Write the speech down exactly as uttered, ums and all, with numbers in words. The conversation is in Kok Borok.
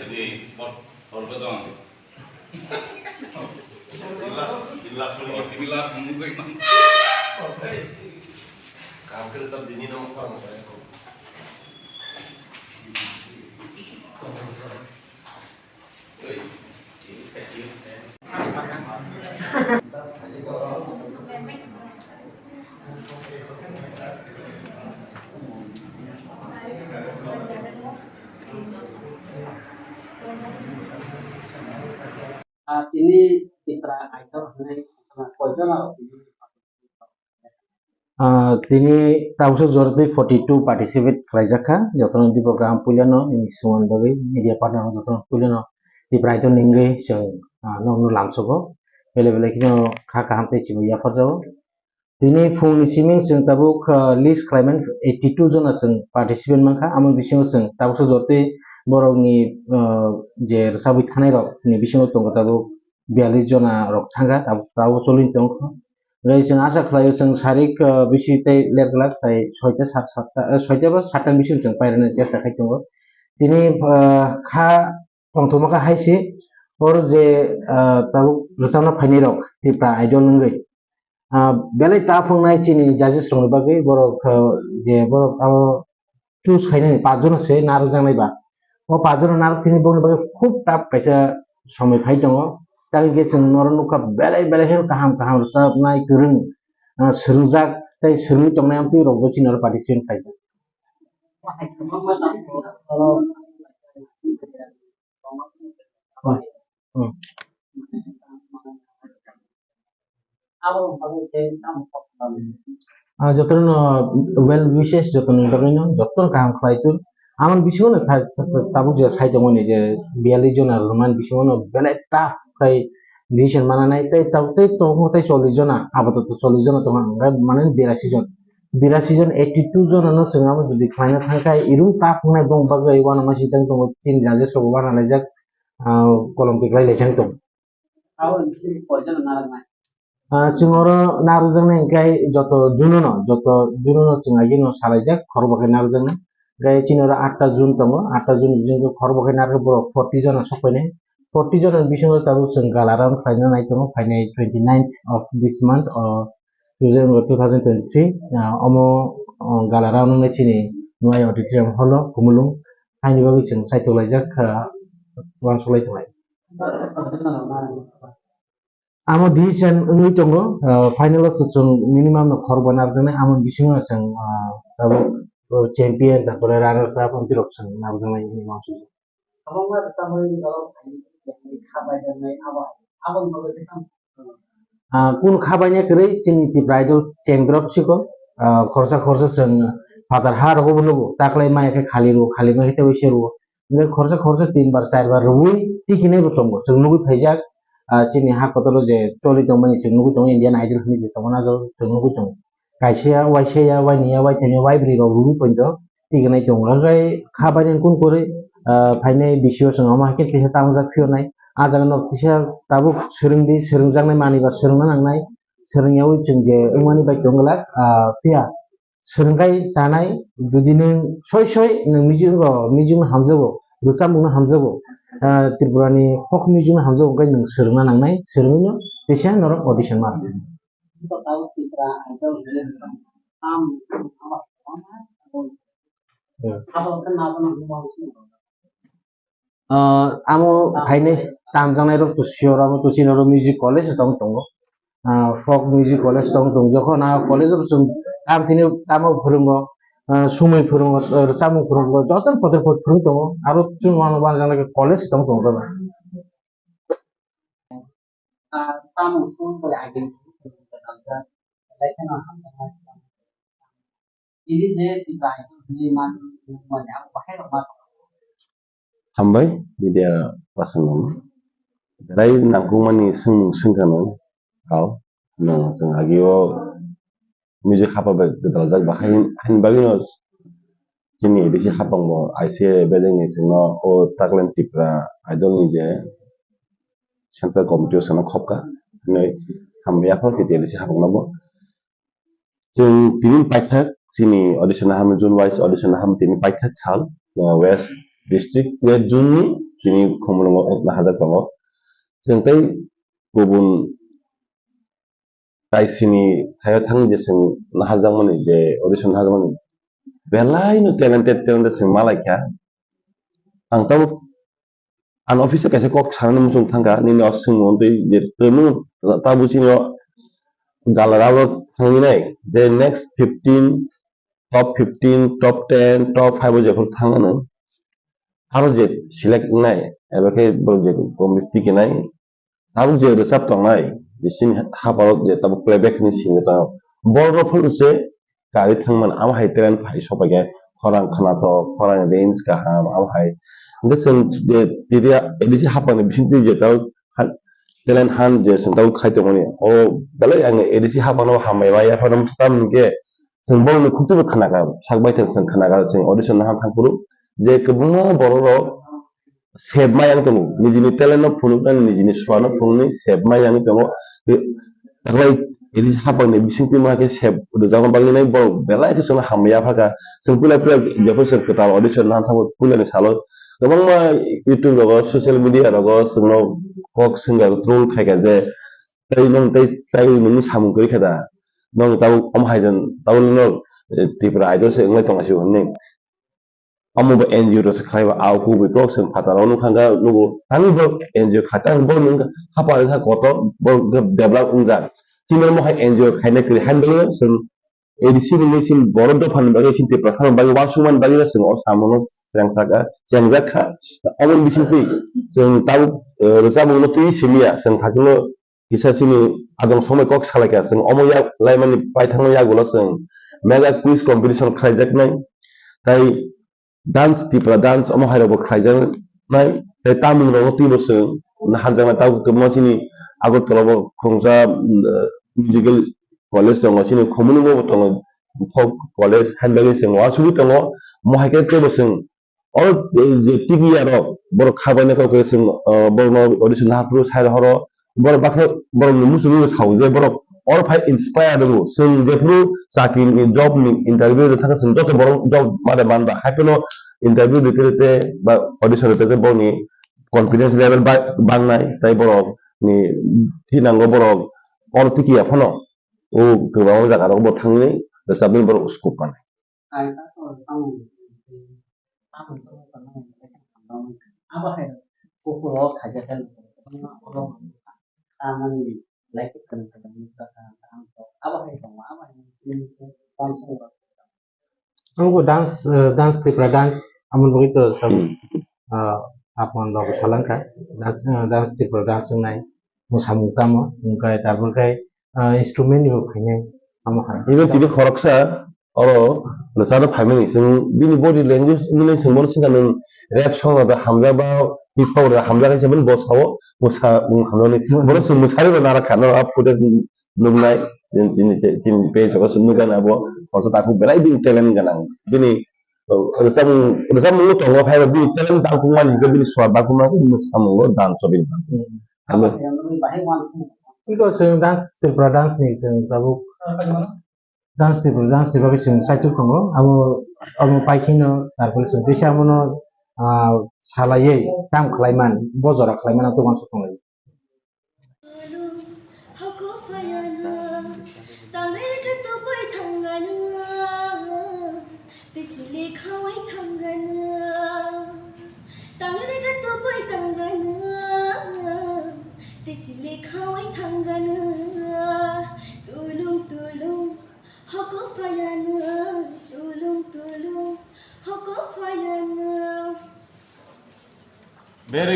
Di, hor, hor bojong. Tin las, tin las pun. Tin las, mung jai man. Kaham khe rwchap di, nini omo khorang sa ya kho. Ah, tini Tipra Idol hwnwi koijon rok tini? Ah, tini tabuksa jorotwi forty two participate khlaijak kha, jotono dibo kaham puilano nini sumon bagwi media partner rok jotono puilano Tipra Idol ni wngwi chwng, ah, nokno lamsogo, belai belai kheno kha kaham tei chini yapharjago. Tini phungni simi chwng tabuk, ah, list khlaimani eighty two jona chwng participant mankha. Amoni bisingo chwng tabuksa jorotwi borokni, ah, je rwchabwi thanai rokni bisingo tongo tabuk biyalish jona rok thangkha, tabuk, tabuk choli tongkha. Tei chwng asha khlaio chwng sarik, ah, bisi tei ler glak tei soita sat, satta, eh, soita ba satta ni bisingo chwng pairwnani chesta khai tongo. Tini, ah, kha tongthoma kha hai se, oro je, ah, tabuk rwchapna phainai rok Tipra Idol wngwi. Ah, belai tough wngnai chini judges rokni bagwi, borok, ah, je borok abo choose khainani paanch jona se narwkjaknai ba. O paanch jona narwk thini bongni bagwi khub tough kaisa somoi phai tongo. Tei hwnkhe chwng norok nukha belai belai kheno kaham kaham rwchapnai kwrwng, ah, swrwngjak tei swrwngwi tongnai amtwi rokbo chini oro participant khaijak. Hmm. Ah, jotono well wishes, jotono bagwino jotono kaham khlai tun. Amoni bisingo no tha-, tha-, tha-, tabuk je sai tongmani je biyalish jona rwmani bisingo no belai tough khai decision mananai tei tabuk tei tongo tei chollish jona, apatot chollish jona tongo, hwnkhai mane berashi jon. Berashi jon, eighty two jona no chwng amo jodi khlaina thangkha, irum ta phungnai bong bagwi uanama sijak tongo, chini judges rok uanalaijak, ah, kolom tiklai laijak tongo. Abo bisi koijon narwknai? Ah, chwng oro narwkjaknai hwnkhe joto June no, joto June no chwng agino salaijak, khorokbo khe narwkjaknai. Hwnkhe chini oro atta June tongo, atta June bisingtwi khorokbo khe narwk borok forty jona sokphainai. Forty jona ni bisingo tabuk chwng gala round khlaina nai tongo, phainai twenty ninth of this month, o two thousand twenty-three, ah, omo, oh, gala round wngwi chini Nwai Auditorium hall o Khumulwng. Haini bagwi chwng saitok laijak, ah, uansuk lai tonglai. Amo decision wngwi tongo, ah, final o chwng minimum no khorokba narwkjaknai, amoni bisingo chwng, ah, tabuk, oh, champion, tarpore runners up, amtwi rok chwng narwkjaknai hinwi uansukjak. Kwbangma rwchapmani borok hai kha baijaknai abo, aboni bagwi khe tamo? Ah, kunu kha baina kwrwi chini Tipra Idol chengdrop siko, ah, khorsa khorsa chwng phatar ha rogo bo nugo, taklai maya khe khali rwo, khali mai khe tei waisa rwo. Hwnkhe khorsa khorsa tin bar char bar rwui tikinai bo tongo, chwng nugui phaijak, ah, chini ha kotor o je choli tongmani chwng nugui tongo, Indian Idol hinwi je tongmani ah jagao chwng nugui tongo. Kaisa ya, waisa ya, waini ya, waithani ya, waibrwi rok rwui poito tikinai tongo. Hwnkhe kha bainani kung kwrwi, ah, phainai bisio chwng omo hai khe kisa tangjak phiyonai. Ah jaga no kisa tabuk swrwngdi, swrwngjaknai manwi ba swrwngna nangnai. Swrwngyaui chwng je wngmani bai tong glak, ah, phiya swrwngkhai chanai, jodi nwng soi soi nwng music rok, music no hamjago, rwchapmung no hamjago, ah, Tripura ni folk music no hamjago, hwnkhe nwng swrwngna nangnai, swrwngwi no teisa norok audition ma rw. Hmm. Ah, amo phainai tamjaknai rok to sure, amo to chini oro music college tong tongo. Ah, folk music college tong tongo. Jokhon a college o chwng tamthini tamo phwrwngo, ah, sumui phwrwngo, ah, rwchapmung phwrwngo, joto kotor kotor phwrwng tongo. Aro chwng uano uanjaknai college tong tongo. Tini je Tipra Idol hwnwi man, man, man, bahai rok ma. Hambai, media person rok. Belai nangkukmani swngmung swngkha nwng, kau, nwng chwng agio music hapa bai gwdaljak bahai haini bagwino chini A D C hapang bo I C A bejengni chwngno o Taglaim Tipra Idol ni je Central Committee o sana khopka hinwi hambai yaphar T T L C hapang no bo. Chwng tini paithak chini audition ham, June wise audition ham tini paithak sal, uh, West District, West Zone ni tini Khumulwngo nahajak tongo. Chwng tei kubun kaisini thaio thang je chwng naharjakmani, je audition naharjakmani, belaino talented, talented chwng malaikha. Ang tabuk, ang office o kaisa kok sanani muchung thangkha, nini o swngmung twi je, twi nung tabuk chini o galarao thangwi nai, je next fifteen, top fifteen, top ten, top five o jephuru thangmano, aro je select wngnai, eba khe borok je gomti tikinai, tabuk je rwchap tongnai, je chini haparo je tabuk playback hinwi singwi tongo, borok phuru se karwi thangmani, amo hai talent phai sopaikha, khorang khwnathok, khorang range kaham, amo hai. Hwnkhe chwng je tiri A D C hapangni bisingtwi je tabuk ha-, talent hunt je chwng tabuk khai tongmani, o belai ang A D C hapangno hambai bai yaphano tamni khe chwng borokni khuk twibo khwnakha, sak baithang chwng khwnakha, chwng audition naham thangphuru je kwbangma borok rok sep ma yang tongo, nijini talent no phunuknani, nijini sua no phunuknani sep ma yang tongo. Taklai ini hapang ni bising twi ma khe sep rwjakma bagwi nai borok belai khe chwngno hamya phakha. Chwng puila puila jephuru chwng kwtal audition naham thangma puila ni salo kwbangma YouTube rogo, social media rogo chwngno kok swngya, troll khaikha je tei nwng tei chaiwi nungni samung kwrwi kha da, nwng tabuk omo hai jan tabuk nwng Tripura Idol se wnglai tongma se hwnwi. Omo bo N G O rok se khlai ba, a kubui kok chwng phataro nukha, nugo tangwi bo N G O kha, tang bo nwng hapari kha kotor, bo develop wngjak. Chini omo hai N G O khaina kwrwi, haino bagwi chwng A D C ni chini borok dophani bagwi, chini Tiprasa ni bagwi, uansukmani bagwi chwng o samungo chengsak, chengjak kha. Omo bisingtwi chwng tabuk, eh, rwchapmungno twi simiya, chwng thachino kisa chini adong somoi kok salaikha, chwng omo yak laimani paithakno yagulo chwng mega quiz competition khlaijaknai, tai Dance Tripura Dance omo hairokbo khlaijaknai, tai tamung rokno twibo chwng naharjaknai. Tabuk kwbangma chini Agartala bo khoroksa, mm, musical college tongo, chini Khumulwngo bo tongo, folk college, haino bagwi chwng uansugwi tongo, omo hai khe teibo chwng o je tikiya rok borok kha bainai kok khe chwng, ah, borokno audition naharphuru sai rohoro, borok baksa borokni muchungwi sao je borok oro phai inspire wngo. Chwng jephuru chakri ni job ni interview rwkha khe chwng joto borok job ma de man ba, hai phano interview rwte rwte ba audition rwte rwte borokni confidence level ba-, bangnai, tai borok ni thinango borok oro tikiya phano o kwbangma jaga rok bo thangwi rwchapnai borok scope manai. Ang bo dance, eh, dance Tripura dance, amoni bagwi to tabuk, Hmm. ah, aphuiani bagwi salangkha. Dance, eh, dance Tripura dance wngnai, mwsamung tamo, hwnkhe tabuk khe, ah, instrument ni bo phainai, amo hai. Even tini khoroksa, oro rwchapna phaimani, chwng bini body language wngmani chwng bono swngkha, nwng rap song rwjak hamjak ba hip hop rwjak hamjak hai se bini bo sao, mwsa, mwng hamjaknai. Hmm. Bono chwng mwsari bo nara kha, no, a footage nuknai, chini, chini, chini page o se nukha na bo, koso takhuk belai bini talent gwnang. Bini, uh, rwchapmung, rwchapmung tongo, hai bo bini talent tangkukmani hwnkhe bini swar tangkukmani, bini mwsamungo dance o bini tangkuk. Hmm. Iko chwng dance, Tripura dance ni chwng tabuk. Dance ni, dance ni bagwi chwng saichuk tongo. Amo, amo paikheno, tarpore chwng teisa amono, ah, salaiwi tam khlaiman, bo jora khlaimano to uansuk tonglai. Hoko phayano, tulung tulung, hoko phayano. Very